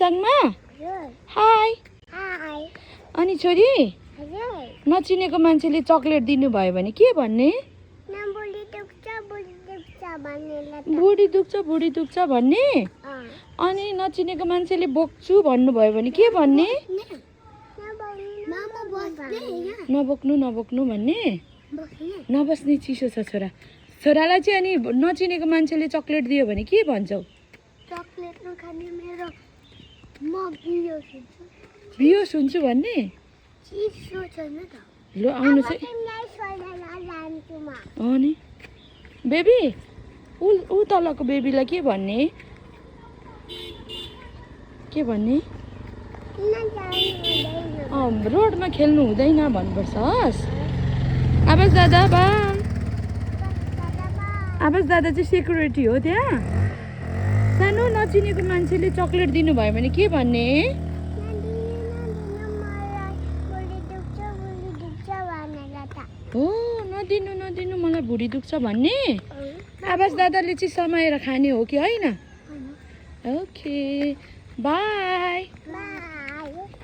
मुस्ताङमा high अनि छोरी नचिनेको मान्छेले चक्लेट दिनुभयो भने के भन्ने बुढी दुख्छ भन्ने अनि नचिनेको मान्छेले बोक्छु भन्नुभयो भने के भन्ने नबोक्नु भन्ने नबस्ने चिसो छ छोरालाई चाहिँ अनि नचिनेको मान्छेले चक्लेट दियो भने के भन्छौ बियोस हुन्छु भन्ने ल आउनु चाहिँ अनि बेबी ऊ तलको बेबीलाई के भन्ने रोडमा खेल्नु हुँदैन भन्नुपर्छ हस् आवाज दादा आवाज दादा चाहिँ सेक्युरिटी हो त्यहाँ सानो नचिनेको मान्छेले चक्लेट दिनुभयो भने के भन्ने हो नदिनु मलाई भुँडी दुख्छ भन्ने आवाज दादाले चाहिँ समाएर खाने हो कि होइन ओके बाई